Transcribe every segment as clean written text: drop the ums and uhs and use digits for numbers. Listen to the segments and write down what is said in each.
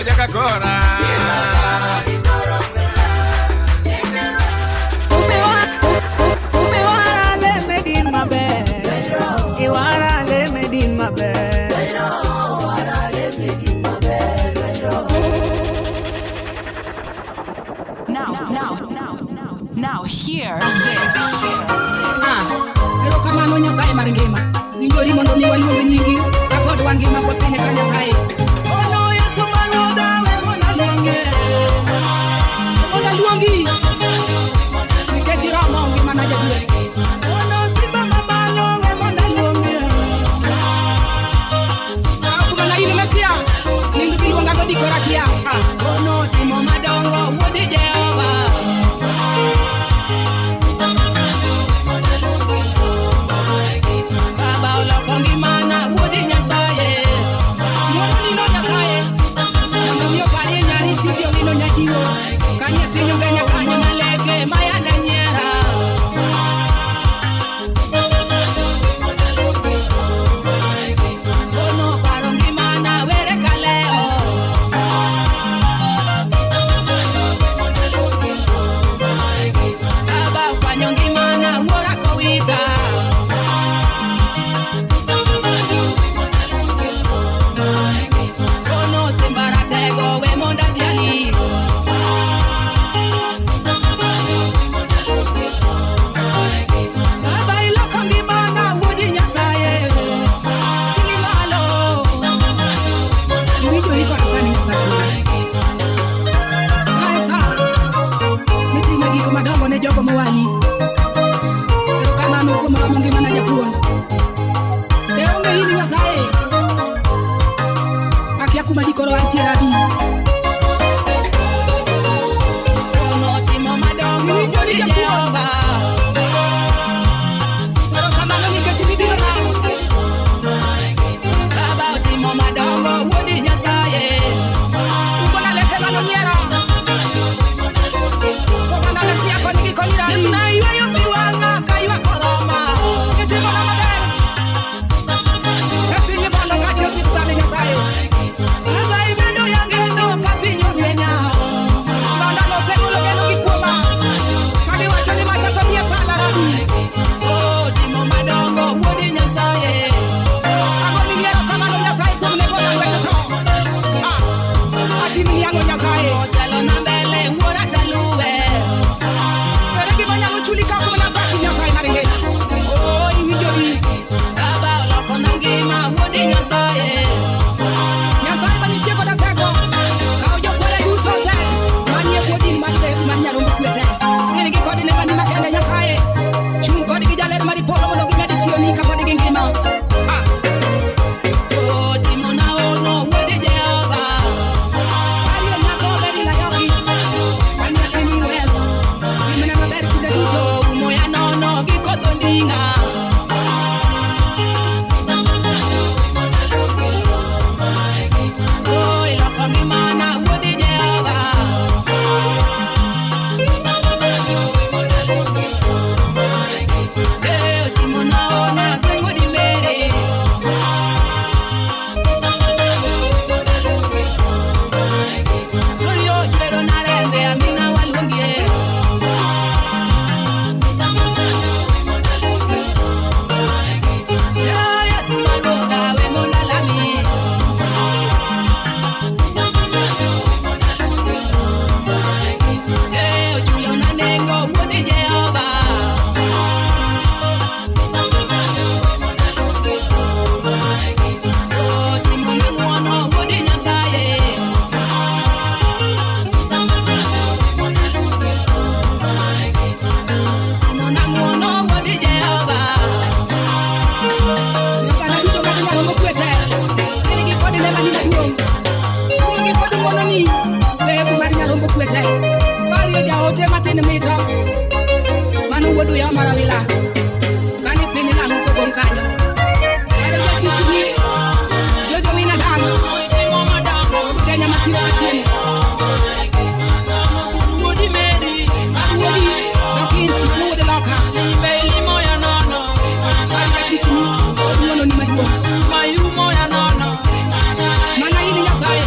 Jakakora. Now, now, now, now, hear this. Ah, erokamano Nyasaye mar ngima. Winjori mondo mi waluong nyingi kapod wangima kwa piny ka Nyasaye. Ono Yesu maruodha we mondo aluonge. Mondo aluongi. Nikech iromo ngimana jaduong'. Ono simba mamalo we mondo aluonge. Ok mana in Mesia, nying miluongago dikora kia. Ah, ono timo madongo wuod Jehova. Baba oloko ngimana wuod Nyasaye. Ng'wono nino Nyasaye. Mondo mi oparie nyari Fibi Owino nyachiwo. Kanye piny Ugenya kanyo naleke mayanda nyiera. Ono paro ngimana were kaleo. Baba okwanyo ngimana wuora kowita. Ono simba ratego we mondo adhiali. Baba iloko ngimana wuod Nyasaye. Tingi malo. Iwinjori koda sani Nyasaye. Mae sa mitime gik madongo ne jogo mowali. Erokamano kuom romo ngimana japuonj. De onge in Nyasaye. Akia kuma dikoro antie rabi. Ono timo madongo wuod Jehova. Erokamano nikech ibiro na. Baba otimo madongo wuod Nyasaye. Ugona leke manonyiero. Oganda Mesia koni gi koni rami. Simna ywayo pi wang'a ka ywak oroma. Itimona maber. E piny bondo kache osiptal Nyasaye. Baba imedo yangeno ka piny orwenya. London osegolo geno gi kuoma. Ka giwacho ni macha to dhie pala rabi. Oh, timo madongo wuod Nyasaye. Agoni ni erokamano Nyasaye kuom nego na lwete to. Ah, atimni ang'o Nyasaye? Otelona mbele wuora taluwe. Ere gima nyalo chuli ka ok mana paki Nyasaye mar ngima. Oh, iwinjori. Baba oloko na ngima wuod Nyasaye. Nyasaye manitie koda teko. Kaw jokwere duto te manie bwo din mar dhehebu mar Nyarombo kwe te. Sirgi kod nemani makende Nyasaye. Chung' kodgi jaler mar polo mondo gimed tiyoni kapod gingima. Ah. Oh, timona ono wuod Jehova. Arie nyako Beryl Ayoki. Manie piny US. Timne maber kinde duto. Umoya nono gi koth onding'a. Oh, iloko ngimana wuod Jehova. Eh, otimona ona gweng' wuod Mary. Orio chwero na rembe amina waluongie. Eh, Yesu maruodha we mondo alami. Eh, ochulo na nengo wuod Jehova. Oh, timona ng'wono wuod Nyasaye. Timona ng'wono wuod Jehova. Oganda duto mag Nyarombo kwe te. Sirgi kod nemani maduong'. Umgi kod ng'wononi. Dhehebu mar Nyarombo kwe te. Parie jaote matin mito. Mano wuod Uyo Marawila. Kani piny lang'o kogong' kanyo. Pare jatichni. Jojo Wina Dan. Kenya Masira Katieno. Mar wuodi Dokins mano wuod Loka. Par jatichni kod ng'wononi maduong'. Mana in Nyasaye.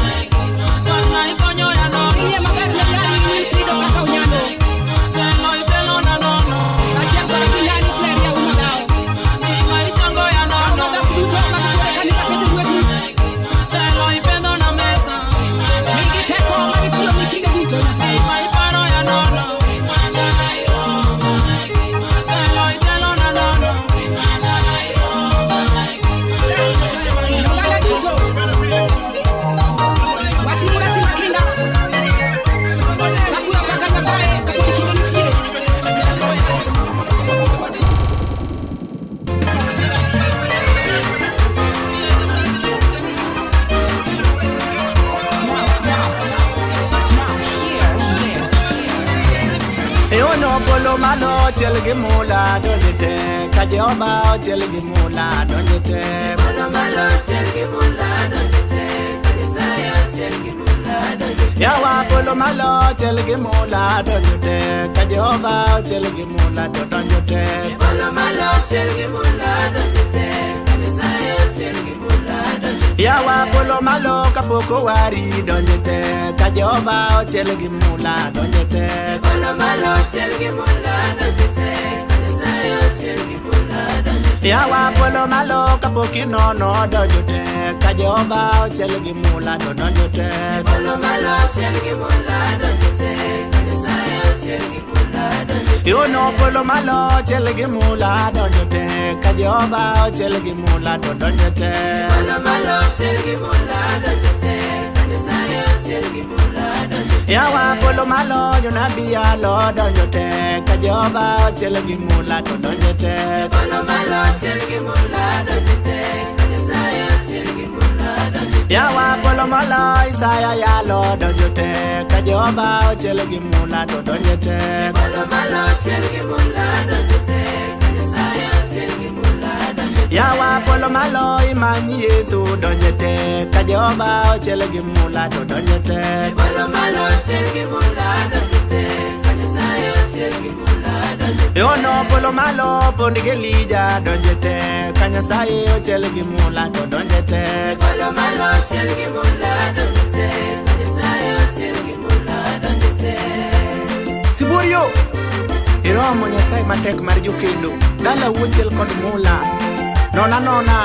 Polo malo ochiel gi mula donje tek, ka Jehova ochiel gi mula donje tek. Polo malo ochiel gi mula donje tek, ka Nyasaye ochiel gi mula donje tek. Yawa polo malo ochiel gi mula donjo tek, ka Jehova ochiel gi mula to donjo tek. Polo malo ochiel gi mula donje tek, ka Nyasaye ochiel gi mula donje tek. Yawa polo malo kapok owari donjo tek, ka Jehova ochiel gi mula donjo tek. Polo malo ochiel gi mula donje tek, ka Nyasaye ochiel gi mula donje tek. Yawa polo malo kapok inono donjo tek, ka Jehova ochiel gi mula to donjo tek. Polo malo ochiel gi mula donje tek, ka Nyasaye ochiel gi mula donje tek. Yono polo malo ochiel gi mula donjo tek, ka Jehova ochiel gi mula to donjo tek. Polo malo ochiel gi mula donje tek, ka Nyasaye ochiel gi mula donje tek. Yawa polo malo jonabi yalo donjo tek, ka Jehova ochiel gi mula to donjo tek. Polo malo ochiel gi mula donje tek, ka Nyasaye ochiel gi mula donje tek. Yawa polo malo Isaya yalo donjo tek, ka Jehova ochiel gi mula to donjo tek. Polo malo ochiel gi mula donje tek, ka Nyasaye ochiel gi mula donje tek. Yawa polo malo imanyi Yesu donjo tek, ka Jehova ochiel gi mula to donjo tek. Polo malo ochiel gi mula donje tek, ka Nyasaye ochiel gi mula donje tek. Yono polo malo pond gi Elija donjo tek, ka Nyasaye ochiel gi mula to donjo tek. Polo malo ochiel gi mula donje tek, ka Nyasaye ochiel gi mula donje tek. Sibuorio iromo Nyasaye matek mar jokedo, dala wuochiel kod mula. Nona nona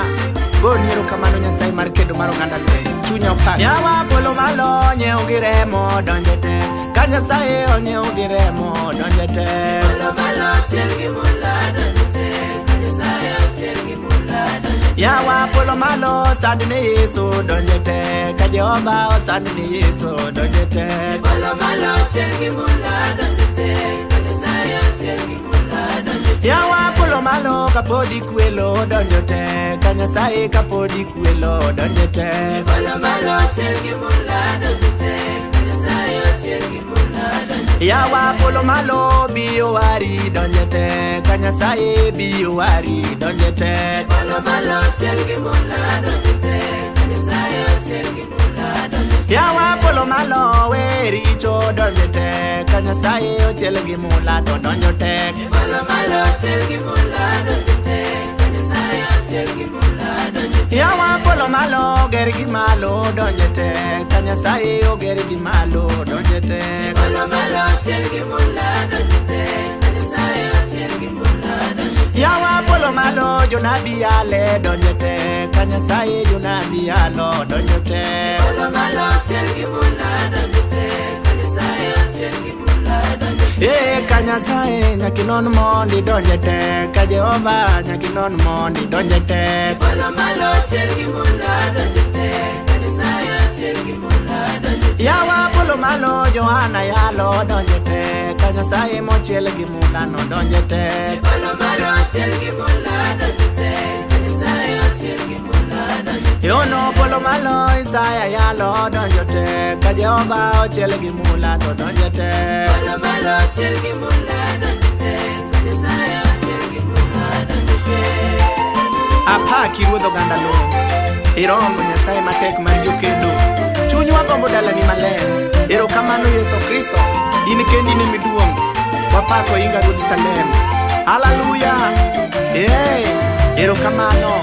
goni erokamano Nyasaye mar kedo mar oganda lweny, chunya opak. Yawa polo malo onyiew gi remo donjo tek, ka Nyasaye onyiew gi remo donjo tek. Polo malo ochiel gi mula donje tek, ka Nyasaye ochiel gi mula donje tek. Yawa polo malo osand ne Yesu donjo tek, ka Jehova osand ne Yesu donjo tek. Polo malo ochiel gi mula donje tek, ka Nyasaye ochiel gi mula donje tek. Yawa polo malo kapodi kwelo donjo tek, ka Nyasaye kapodi kwelo donjo tek. Polo malo ochiel gi mula donje tek, ka Nyasaye ochiel gi mula donje tek. Yawa polo malo biyo wari donjo tek, ka Nyasaye biyo wari donjo tek. Polo malo ochiel gi mula donje tek, ka Nyasaye ochiel gi mula donje tek. Yawa polo malo we richo donjo tek, ka Nyasaye ochiel gi mula to donjo tek. Polo malo ochiel gi mula donje tek, ka Nyasaye ochiel gi mula donje tek. Yawa polo malo ger gi malo donjo tek, ka Nyasaye oger gi malo donjo tek. Polo malo ochiel gi mula donje tek, ka Nyasaye ochiel gi mula donje tek. Yawa polo malo jonabi yale donjo tek, ka Nyasaye jonabi yalo donjo tek. Polo malo ochiel gi mula donje tek, ka Nyasaye ochiel gi mula donje tek. Ee ka Nyasaye nyaka inon mondi donjo tek, ka Jehova nyaka inon mondi donjo tek. Polo malo ochiel gi mula donje tek, ka Nyasaye ochiel gi mula donje tek. Yawa polo malo Johana yalo donjo tek, ka Nyasaye mochiel gi mula no donjo tek. Polo malo ochiel gi mula donje tek, ka Nyasaye ochiel gi mula donje tek. Yono polo malo Isaya yalo donjo tek, ka Jehova ochiel gi mula to donjo tek. Polo malo ochiel gi mula donje tek, ka Nyasaye ochiel gi mula donje tek. Apaki ruodh oganda lweny, iromo Nyasaye matek mar jokedo, chunywa gombo dalani maler. Erokamano Yesu Kristo, in kendi ne miduong', wapako inga ruodh Salem. Haleluya, ee, erokamano.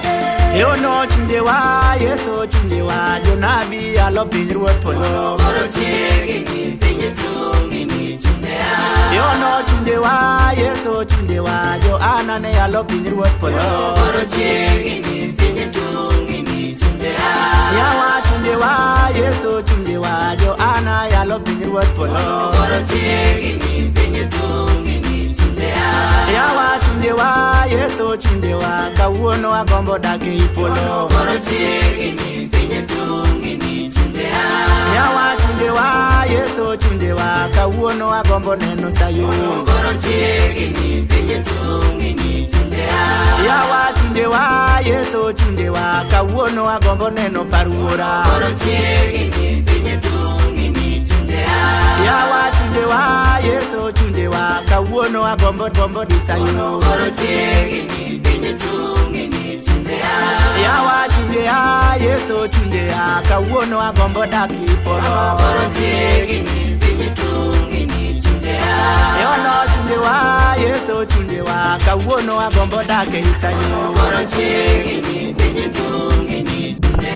Eono chunjewa, Yesu chunjewa, jonabi yalo piny ruoth polo. Koro chiegni piny tungni chunje a. Eono chunjewa, Yesu chunjewa, Johana ne yalo piny ruoth polo. Koro chiegni piny tungni chunje a. Yawa chunjewa, Yesu chunjewa, Johana yalo piny ruoth polo. Koro chiegni piny tungni chunje a. Yawa chunjewa, Yesu chunjewa, kawuono agombo dak ei polo. Koro chiegni piny tungni chunje a. Yawa chunjewa, Yesu chunjewa, kawuono agombo neno Sayun. Koro chiegni piny tungni chunje a. Yawa chunjewa, Yesu chunjewa, kawuono agombo neno par wuora. Koro chiegni piny tungni chunje a. Yawa chunjewa Yesu chunjewa kawuono agombo gombo disayo. Koro chiegni piny tungni chunje a. Yawa chunjewa Yesu chunjewa kawuono agombo dak e polo. Koro chiegni piny tungni chunje a. Yono chunjewa Yesu chunjewa kawuono agombo dak e Sayun. Koro chiegni piny tungni chunje.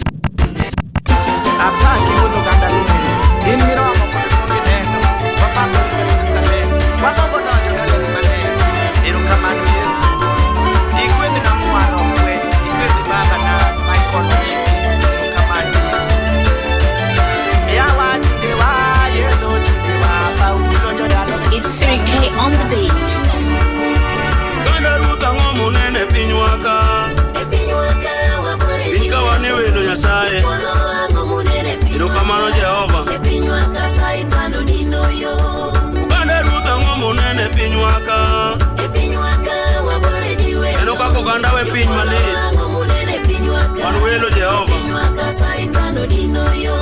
Apaki ruodh oganda lweny, in miromo kod duong' gi neno, wapako in Jerusalem, wagombo donjo dalani maler. Erokamano Yesu, igwedhna mwaro fweny, igwedh babana Michael Onyeki. Erokamano Yesu. Yawa chunjewa, Yesu chunjewa, Paulo jodala. It's 3K on the beat. Oganda ruoth ang'o monene e pinywa ka? E pinywa ka wabore Piny ka wan e welo Nyasaye. Polo ang'o monene pinywa Erokamano Jehova. E pinywa ka Satan odino yo. Oganda ruoth ang'o monene e pinywa ka? E pinywa ka wabore ji welo. Neno kaka oganda we piny malit. Ang'o monene pinywa ka. Wan welo Jehova. E pinywa ka Satan odino yo.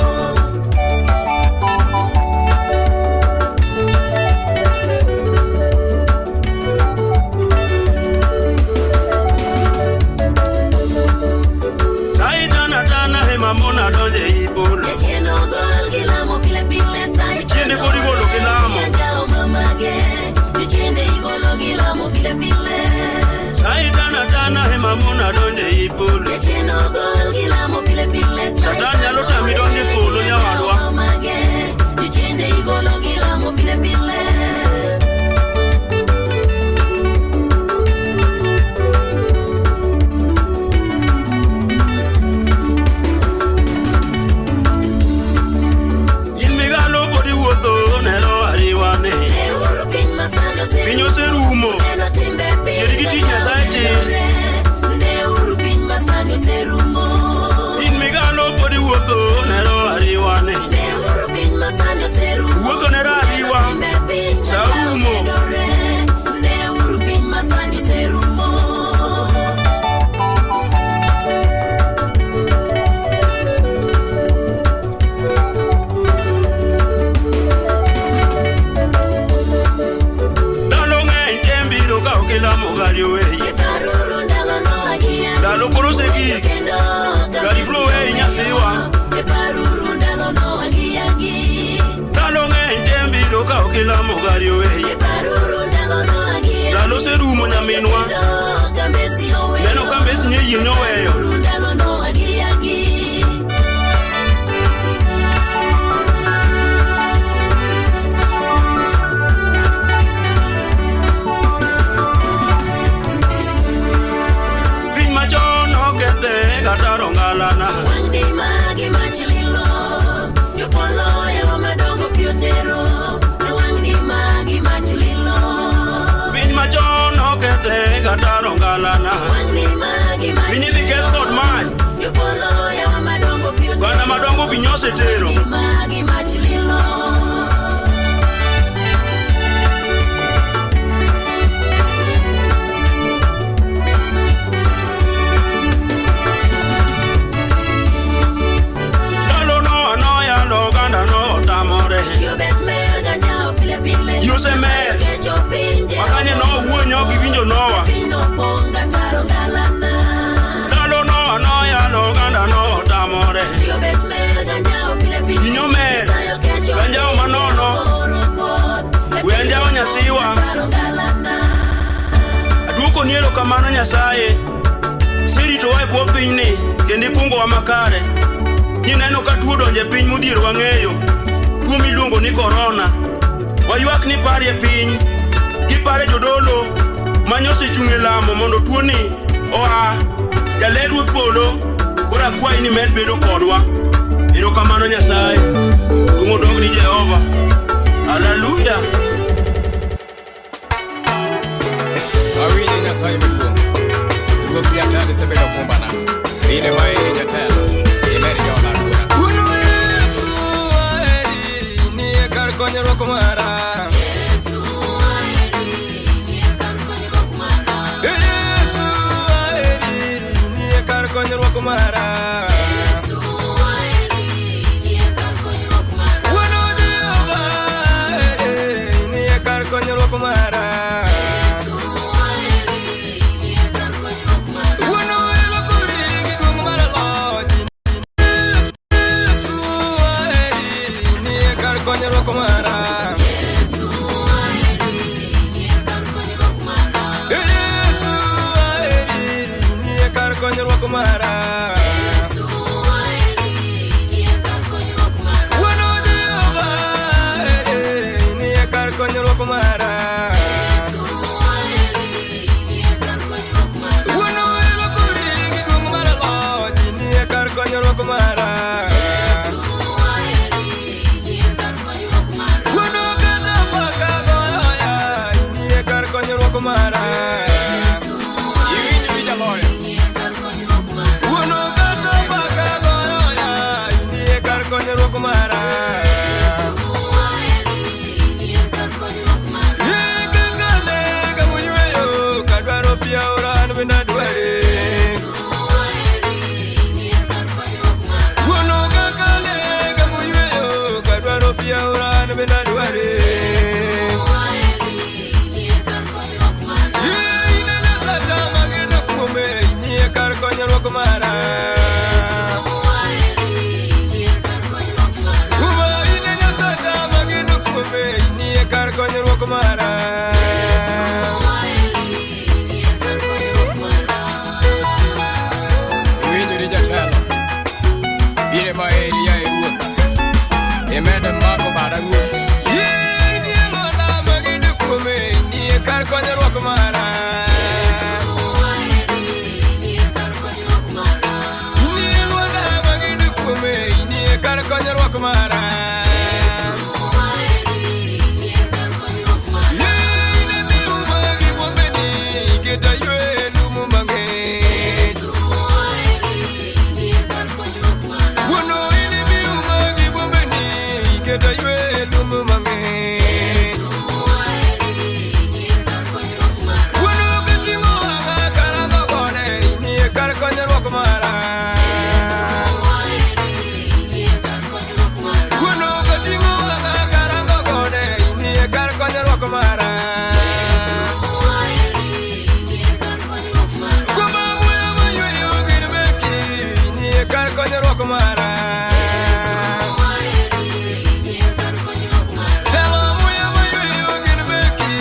Satan atana hema mona donje i polo. Jachien ogol gi lamo pile pile Satan. Jochiende koro igolo gi lamo. Anjao mamage. Jochiende igolo gi lamo pile pile. Satan atana hema mona donje i polo. Jachien ogol gi lamo pile pile Satan nyalo tami donjo e polo nyawadwa. Mamage. Jochiende igolo gi lamo pile pile. In migalo pod iwuotho nero ariwane. Neuru piny masani oserumo. Piny oserumo. Neno timbe piny Yie gi tich Nyasaye tir. Neuru piny masani oserumo. In migalo pod iwuotho nero ariwane. Neuru piny masani oserumo. Wuotho nero ariwa. Neno timbe piny Sa rumo. medore. Neuru piny masani oserumo. Ndalo ng'eny tem biro ka ok ilamo gari oweyi. Paruru ndalo Noa gi Ayub. Ndalo koro osegik. Kendo Gari biro weyi nyathiwa. Paruru ndalo Noa gi Ayub. Ndalo ng'eny tem biro ka ok ilamo gari oweyi. Paruru ndalo Noa gi Ayub. Ndalo oserumo nyaminwa. Kendo kambesi oweyo. Neno ka mbesi nye yie nyoweyo. Paruru ndalo Noa gi Ayub. Piny machon okethe kata rongalana. Wang'ni magi mach lilo, jopolo ewa madongo pi otero. Wang'ni magi mach lilo, Piny machon okethe kata rongalana. wang'ni magi mach Piny idhi keth kod mach. Jopolo ewa madongo pi otero. Oganda madongo piny osetero. Wang'ni magi mach lilo. Ndalo Noa noyalo oganda notamore. Jobet mer ganjao pile pile. Ji osemer. Kecho pinje. Makanye nowuonyo giwinjo Noa. Piny opong' gataro galana. Ndalo Noa noyalo oganda notamore. Jobet mer ganjao pile pile. Ji nomer. Nyasaye okecho Ganjao pinje, manono. oro koth. We anjawo nyathiwa. Gataro galana. Aduoko ni erokamano Nyasaye. Iseritowa e bwo pinyni kendo ikungowa makare. Nineno ka tuo donjo e piny modhier wang'eyo. Tuo miluongo ni korona. Waywak ni parie piny. Gipare jodolo manyosechung' e lamo mondo tuoni oa. Jaler ruoth polo koro akwayi ni med bedo kodwa. Erokamano Nyasaye. Duong' odog ni Jehova. Haleluya. Awinjo Nyasaye maduong'. Ruoth jatelo isebedo okumbana. In ema eri jatelo, imed jola ruodha. Wuon Yesu aheri, nie kar konyruok mara. Yesu aheri, nie kar konyruok mara. Yesu aheri, nie kar konyruok mara. Yesu aheri, nie kar konyruok mara. Wuon Jehova mara. Wuono kata paka goyoya, inie kar konyruok mara. Iwinjori jaloyo. Wuono kata paka goyoya, inie kar konyruok mara. Iwinjori jatelo, in ema eri yaye ruoth, imedo mako bada ruoth. Inie lwanda mageno kuome, inie kar konyruok mara. Inie lwanda mageno kuome, inie kar konyruok mara. Ine miuma gi bwombeni, keta ywe lum mang'ich. Wuono ine miuma gi bwombeni, keta ywe lum mang'ich. Wuono kating'o wang'a karango gode, inie kar konyruok mara. Wuono kating'o wang'a karango gode, inie kar konyruok mara. Kuoma muya mayweyo gin meki, inie kar konyruok mara. Telo muya mayweyo gin meki,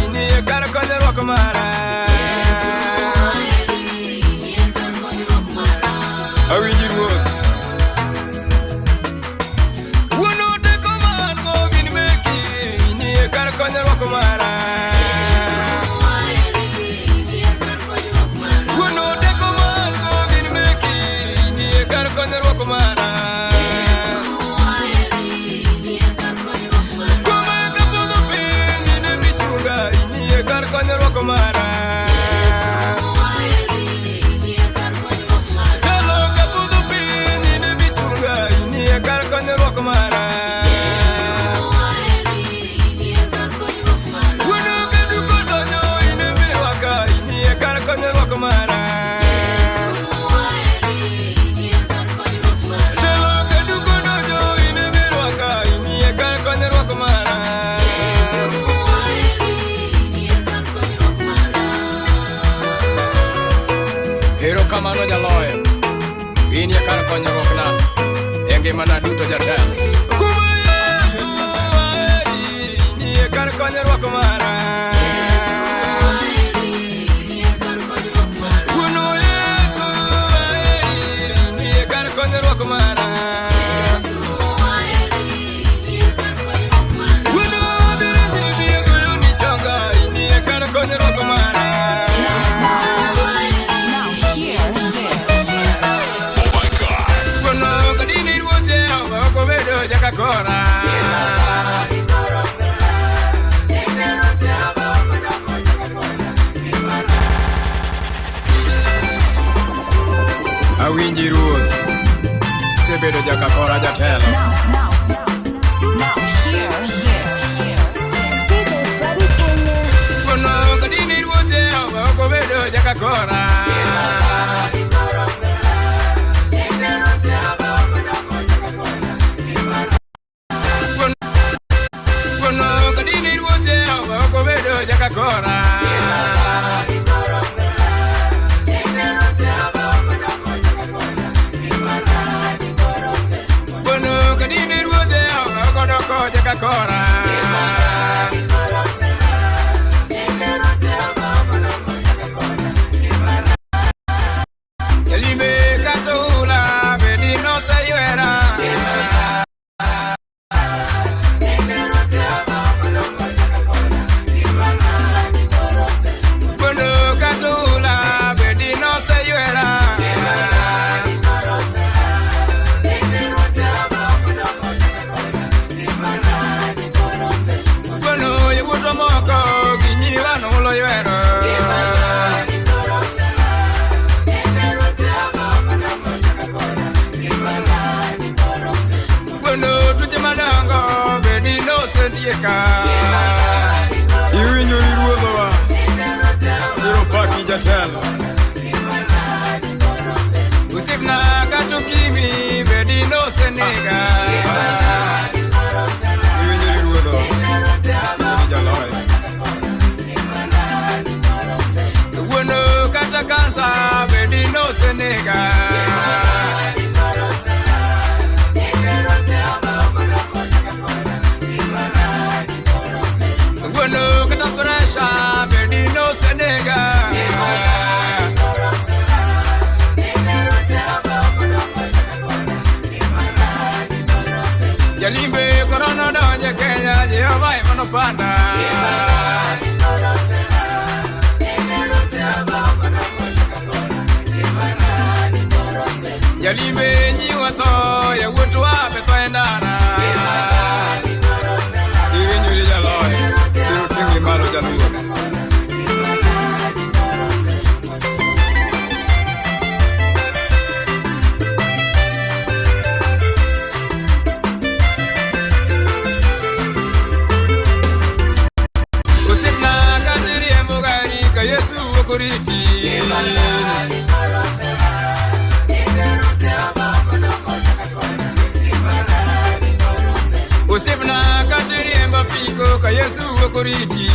inie kar konyruok mara. Awinji ruoth. Wuono teko ma an go gin meki, inie kar konyruok mara. Wuono teko ma an go gin meki, inie kar konyruok mara. Kuoma kapodho piny, in ema ichunga, inie kar konyruok mara. Telo kapodho piny, in ema ichunga, inie kar konyruok mara. Wuono kaduko donjo, in ema irwaka, inie kar konyruok mara. Telo kaduko donjo, in ema irwaka, inie kar konyruok mara. Erokamano jaloyo, in e kar konyruokna e ngimana duto jatelo. Kuma Yesu aheri, inie kar konyruok mara. Wuono Yesu aheri, inie kar konyruok mara. Wuono birinji biyo goyoni chonga, inie kar konyruok mara. Now hear this. Wuono kadini ruoth Jehova ok obedo jakakora. Awinji ruoth, isebedo jakakora jatelo. Now hear this. DJ Freddie Kenya. Wuono kadini ruoth Jehova ok obedo jakakora. Wuono kadini ruoth Jehova ok obedo jakakora. Wuono kadini ruoth Jehova ok odoko jakakora. Jalime katula bedi noseywera. Wuono katula bedi noseywera. Kawuono tuoche madongo bedi nosetieka. Iwinjo ni ruodhowa biro paki jatelo. Osiepna kata okimi bedi nosenega. Iwinjo ni ruodhowa bedi jaloyo. Kawuono kata kansa bedi nosenega. Kawuono kata pressure bedi nosenega. Jalimbe korona donje Kenya, Jehova ema nopanda. Jalimbe nyiwa tho, yawuotwa be tho e ndara. Iwinjo ni jaloyo, biro ting'i malo jaluo. Osiepna kata iriembo gari ka Yesu ok oriti. Osiepna kata iriembo apiko ka Yesu ok oriti.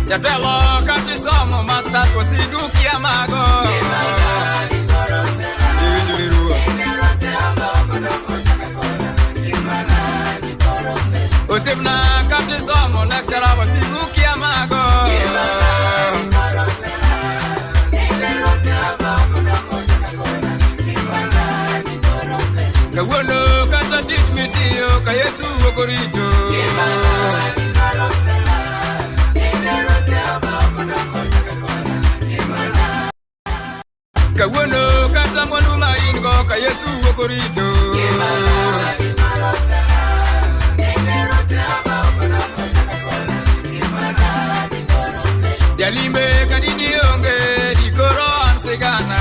Jatelo kata isomo masters wasigu kia mago. Iwinjo ni ruoth. Osiepna kata isomo lecturer wasigu kia mago. Kawuono kata tich mitiyo ka Yesu ok orito. Kawuono kata mwandu ma in go ka Yesu ok orito. Jalimbe kadini onge dikoro an sigana.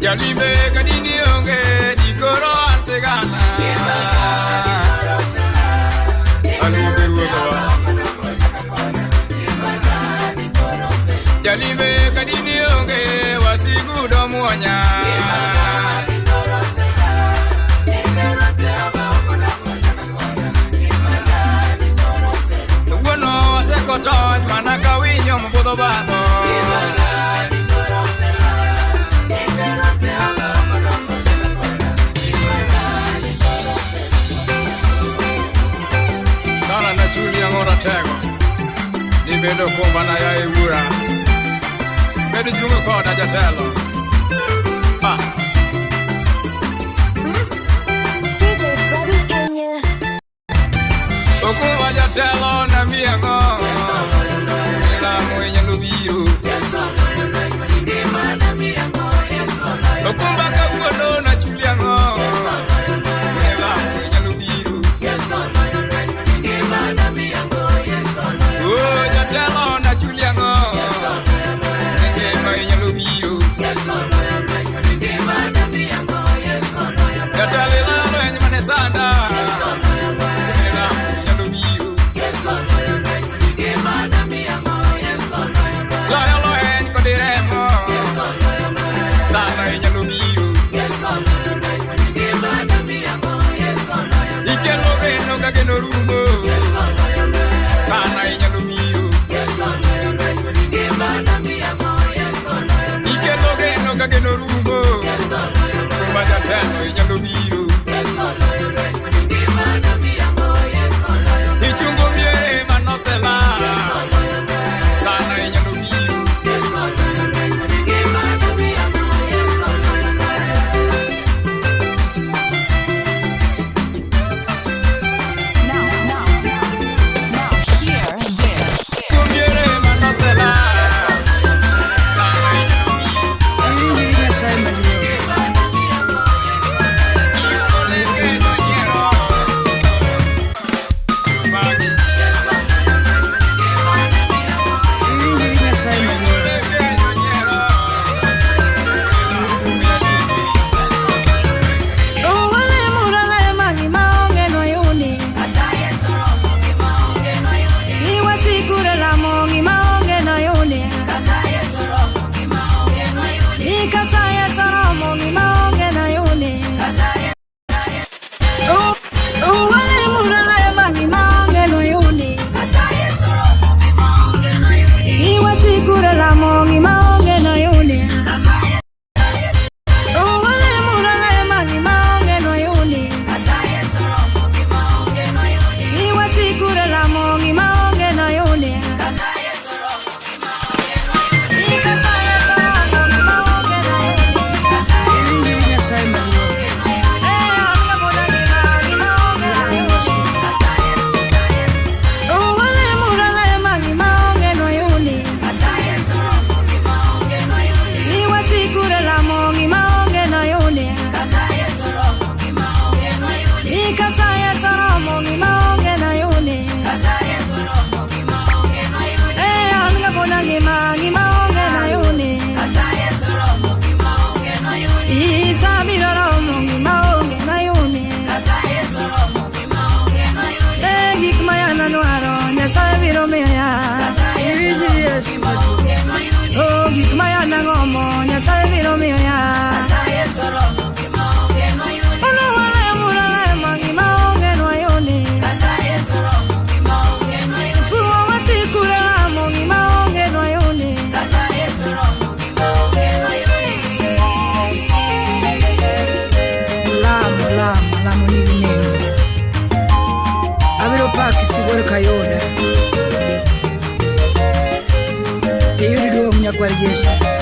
Jalimbe kadini onge dikoro an sigana. Aluonge ruodhowa. Jalimbe kadini onge wasigu do muonya. Kawuono wasekotony mana ka winyo mobudho badho. Sara na Julia ng'ora tego ni bedo kumbana ya e wuora. Bed chung' koda jatelo. Ah. DJ Freddie Kenya. Okumba jatelo na miang'o. Lamo inyalo biro. Okumba kawuono na chuli ang'o. Lamo inyalo biro. Oh, jatelo na chuli ang'o. Ngima inyalo biro. Jatelo ilalo e nyima ne sanda. Lamo inyalo biro. Loyo lweny kod remo. Sana inyalo biro. Ikelo geno ka geno rumo. Sana inyalo biro. Ikelo geno ka geno rumo. Kumba jatelo inyalo biro. Jesse.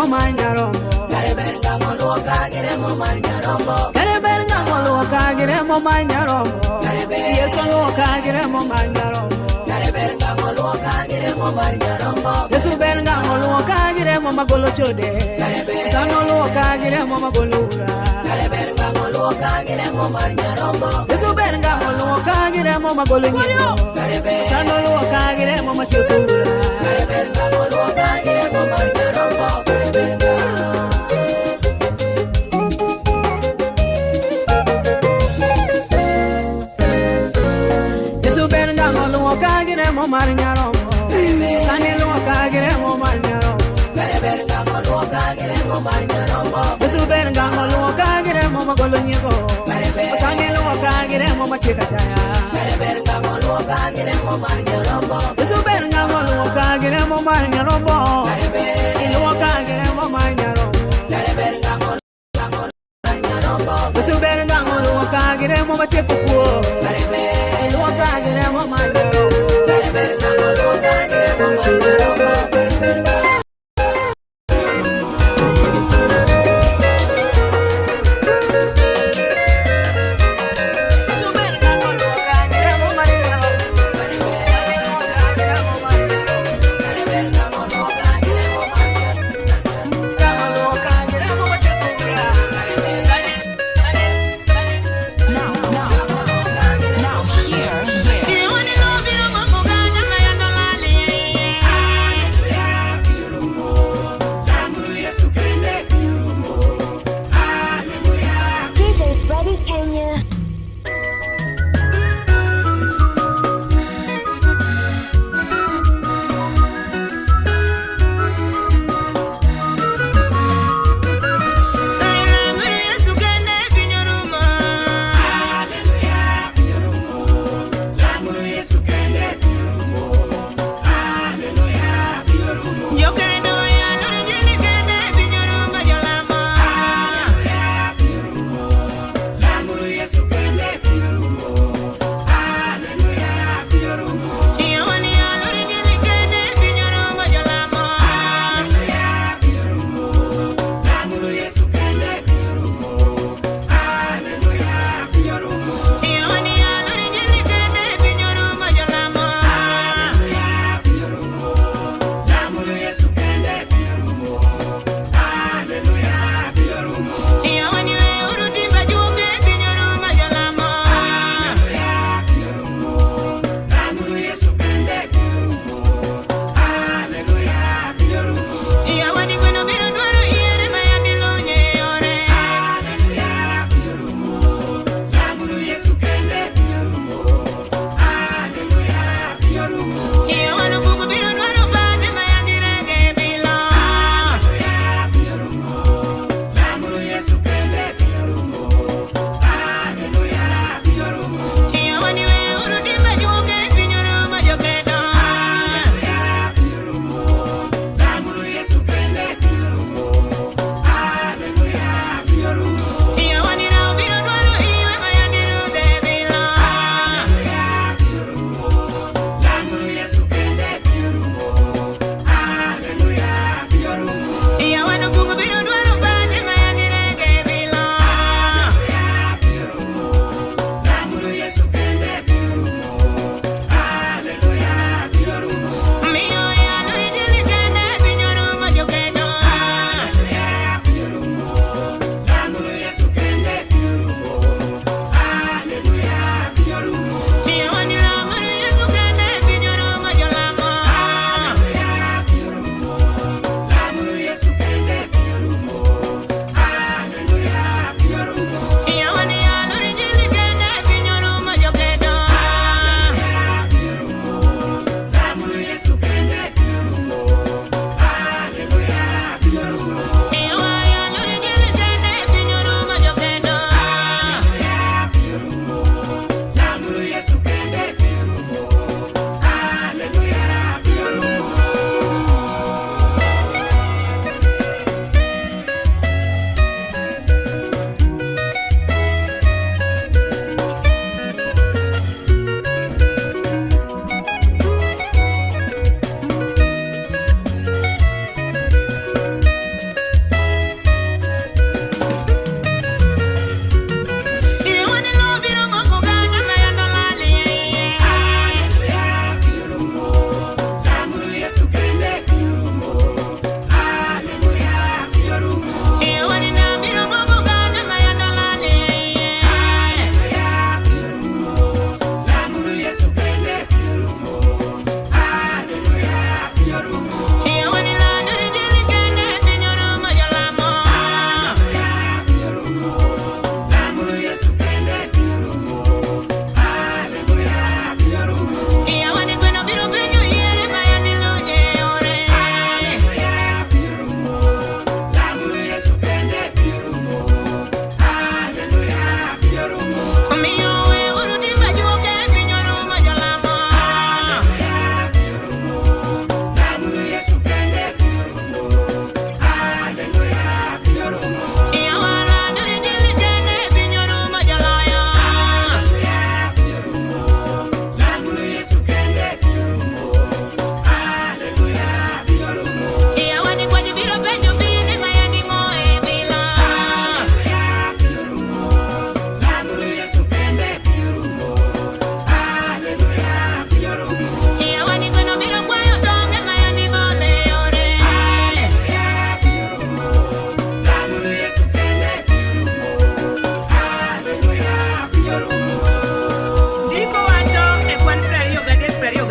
Manyarombo. Kare ber ng'ango luoka gi remo mar Nyarombo. Yesu luoka gi remo mar Nyarombo. Yesu ber ng'ango luoka gi remo magolo chode. Sano luoka gi remo magolo ura. Yesu ber ng'ango luoka gi remo magolo nyiego. Sano luoka gi remo matieko ura. Yesu ber ng'ango luoka gi remo mar Nyarombo. Sani luoka gi remo mar Nyarombo. Yesu ber ng'ango luoka gi remo magolo nyiego. Sani luoka gi remo matieko achaya. Yesu ber ng'ango luoka gi remo mar Nyarombo. Iluoka gi remo mar Nyarombo. Yesu ber ng'ango luoka gi remo matieko kuo. Iluoka gi remo mar Nyarombo. Yesu ber ng'ango luoka gi remo mar Nyarombo. Sani luoka gi remo mar Nyarombo. Ng'ango luoka gi remo matieko ura. Sani, sani, sani. Now, now, now hear this. DJ Freddie Kenya. Hallelujah.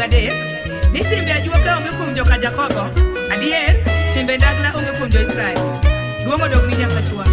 23 ni timbe ajuoke onge kuom joka Jakobo, adier timbe ndagla onge kuom jo-Israel. Duong' odog ni Nyasachwa.